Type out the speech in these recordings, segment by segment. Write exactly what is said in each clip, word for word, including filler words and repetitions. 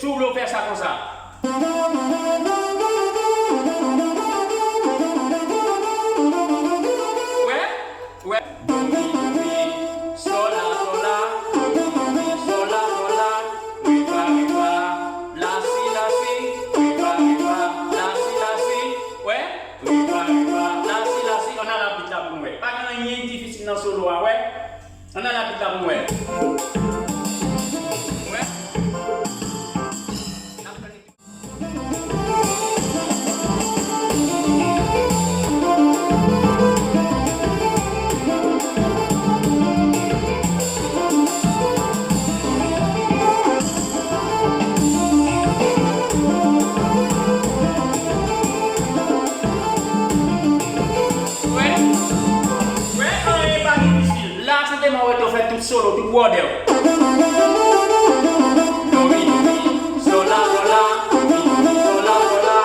Tou vle w fè sa konsa. Wè? Wè? Do, mi, do, mi, sò, la, sò, la, do, mi, do, mi, sò, la, sò, la, re, fa, re, fa, la, si, la, si, re, fa, re, fa, la, si, la, si. Wè? Re, fa, re, fa, la, si, la, si. Ann al ak bit la pou n wè. Pa gen anyen ki difisil nan solo a, wè. Ann al ak bit la pou n wè. Wè. Wè, wè, anyen pa difisil. La, senpleman, w rete w fè tout solo, tout bwòdè w. Do, mi, do, mi, sò, la, sò, la, do, mi, do, mi, sò, la, sò, la,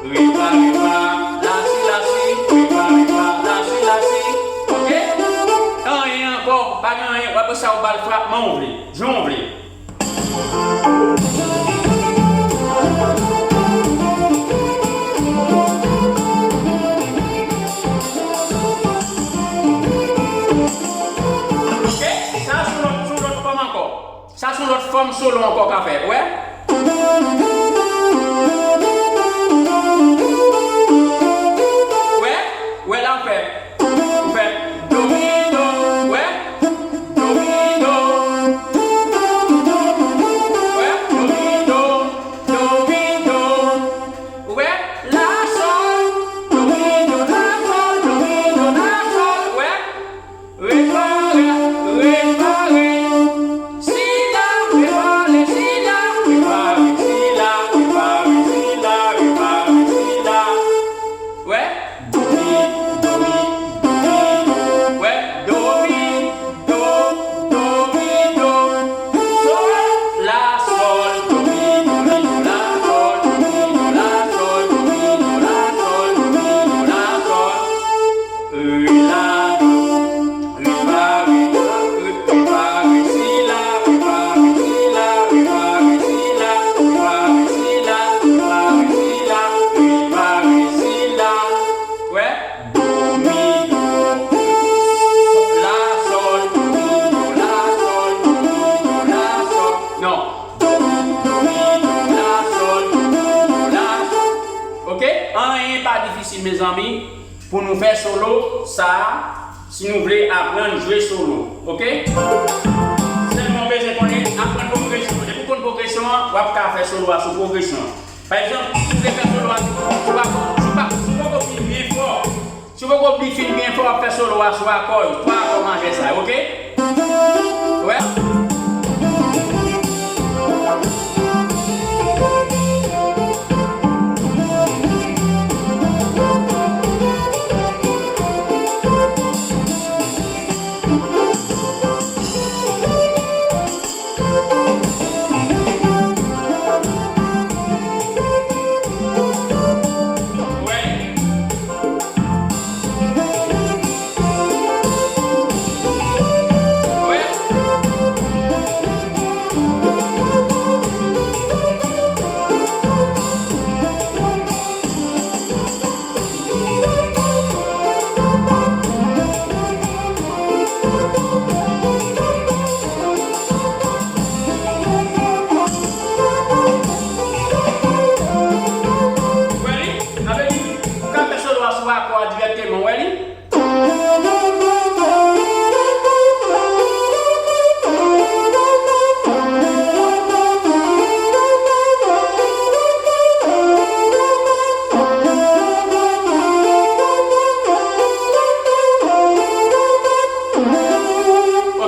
re, fa, re, fa, la, si, la, si, re, fa, re, fa, la, si, la, si. Oke? Anyen ankò, pa gen anyen, w apre sa, w ba l frapman w vle, jan w vle. Oke, sa se yon lòt, se yon lòt fòm ankò. Sa se yon lòt fòm solo ankò w ka fè. Wè? Wè? Wè la w fè. Ou fè do, mi, do, wè? Do, mi, do. Wè? Do, mi, do. Do, mi, do. Wè? La, sòl. Do, mi, do, la, sòl. Do, mi, do, la, sòl. Wè? Re, fa, re, re, fa, re. Si, la, re, fa, re, si, la, re, fa, re, si, la, re, fa, re, si, la, re, fa, re, si, la. Wè? Do, mi, do, mi, do, mi, do. Wè? Do, mi, do, do, mi, do. Sòl, la, sòl, do, mi, do, mi, do, la, sòl, do, mi, do, la, sòl, do, mi, do, la, sòl, do, mi, do, la, sòl. Re, la, do. Re, fa, re, fa, re, re, fa, re, si, la, re, fa, re, si, la, re, fa, re, si, la, re, fa, re, si, la, re, fa, re, si, la, re, fa, re, si, la. Wè? Do, mi, do, la, sòl, do, mi, do, la, sòl, do, mi, do, la, sòl. Non. Do, mi, do, mi, do, la, sòl, do, mi, do, la, sòl. Oke? Anyen pa difisil, mezanmi. Pou nou fè solo sa a, si nou vle aprann jwe solo, oke? Sèlman w bezwen konnen aprann pwogresyon an. Depi w konn pwogresyon an, w ap ka fè solo a sou pwogresyon an. Pa egzanp, si w vle fè solo a sou, sou akò, si w pa, si w poko fin byen fò, si w poko byen fin byen fò, w ap fè solo a sou akò yo, twa akò majè sa yo, oke? Wè? Ou wè li? Sa vle di, ou ka fè solo a sou akò a dirèkteman, ou wè li?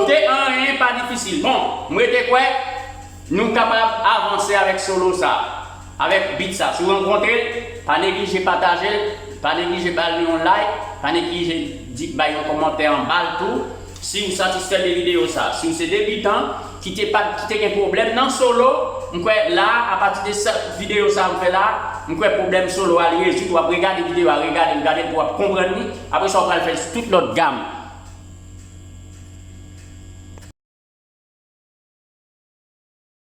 Oke, anyen pa difisil. Bon, m rete kwè nou kapab avanse avèk solo sa, avèk beat sa. Si w rankontre l, pa neglije pataje l, pa neglije ba l yon like, pa neglije di, bay yon kòmantè anba l tou. Si w satisfè de videyo sa, si w se debitan ki te pa, ki te gen pwoblèm nan solo, m kwè la, apati de sa, videyo sa m fè la, m kwè pwoblèm solo a li rezoud. W ap regade videyo a, regade l, gade l pou w ap konprann li. Apre sa, w pral fè l sou tout lòt gam.